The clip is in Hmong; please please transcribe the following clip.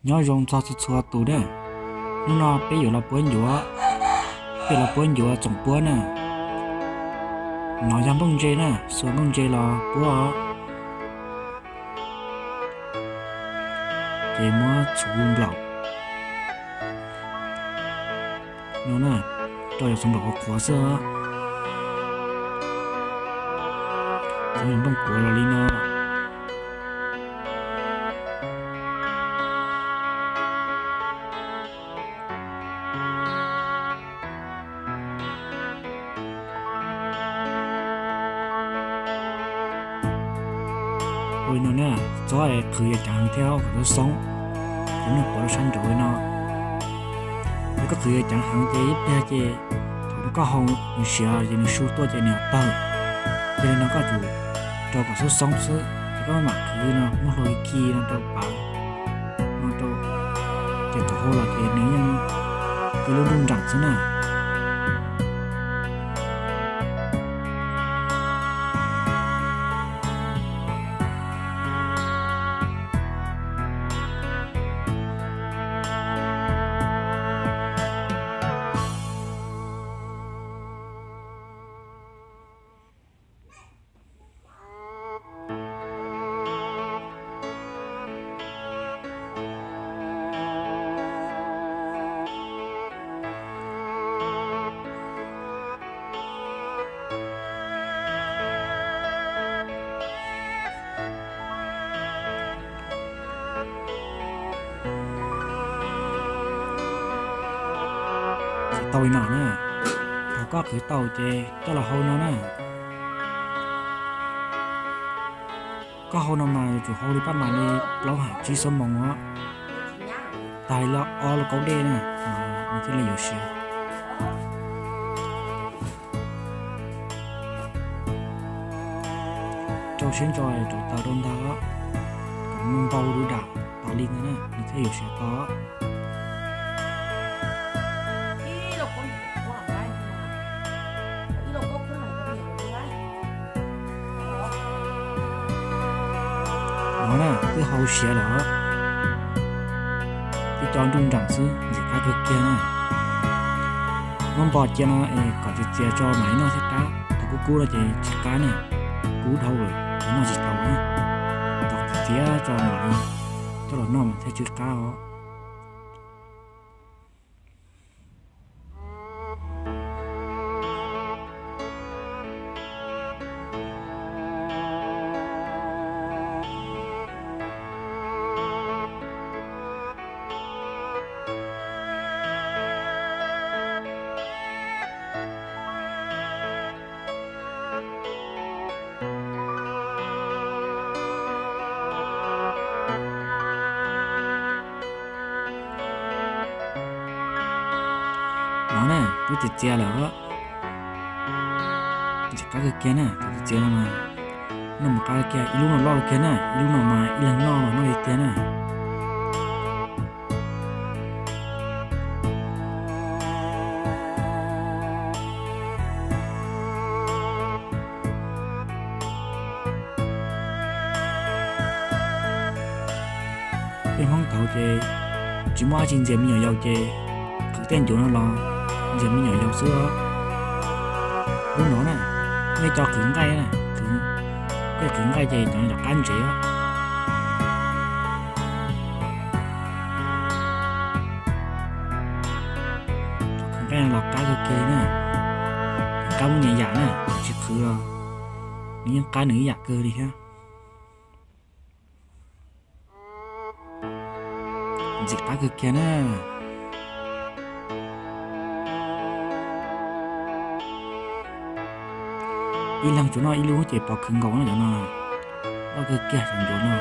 Nyob zoo txog txhua txhua tus na, hnub no peb yuav los puab ncuav, peb los puab ncuav txoom puab na. No yog nplooj ntse na, xuas nplooj ntse los puab os. Ces muab txhuv nplaum no na, rau cov txhuv nplaum qhuav qhuav xwb os. Txhuv nplaum nplooj qhuav los li no. Ua li no na, txhob qhwv yam ceev heev thiab kom xoob xoob, ces nws quav rau sab nraud li no. Yog koj qhwv yam ceev heev ces ib pliag ces thaum koj hau nws siav ces nws su tuaj ces nws tawg. Yog li no koj tsum rau kom xoob xoob xwb, ces koj mam qhwv no muab hlua khi khi no rau pav no rau, ces thaum hau los ces nws yeej ib lub nruj nreem xwb na. Tau li no na, thaum koj qhwv tau ces coj los hau no na. Koj hau no mas yuav tsum hau li pab mas li plaub hab tsib xuab moos os, tag li ob lub kaub dej na, nws thiaj li yuav siav. Rau siab ntso rau taws rau ntag, kom npau dub dam tas li ntag na nws thiaj yuav siav to. No na twb hau siav lawm, twb co nruj nreem xwb ntxim qab kawg kiag na. Muab npo cia no es kom txias txias tso mam li noj thiaj qab, thaum kub kub no ces tsis qab na, kub dhau lawm noj tsis tau na. Thaum txias txias tso mam li coj los noj mas thiaj tsw qab os. No na twb txias txias lawm, ntxim qab kawg kiag na, txias txias no mas noj mas qab kiag, ib lub no loj kiag na, ib lub no mas ib leeg noj los noj li tiag na. Peb Hmoob thaud ces tsis muaj dab tsi ntxias me nyuam yaus ces qhwv tej ncuav no los ntxias me nyuam yaus xwb os. Lub no na, nej cov qhwv nqaij na, qhwv, tej qhwv nqaij ces cov no cov qab ntsev os. Qhwv nqaij no los qab kawg kiag li na, qab muaj nyias yam na, tsis qhwv los nws yeej qab nws ib yam kawg li thiab. Ntxim qab kawg kiag na. Ib leeg tsuas noj ib lub ces pov khwv nkaus na cov no. Loj kawg kiag cov ncuav no.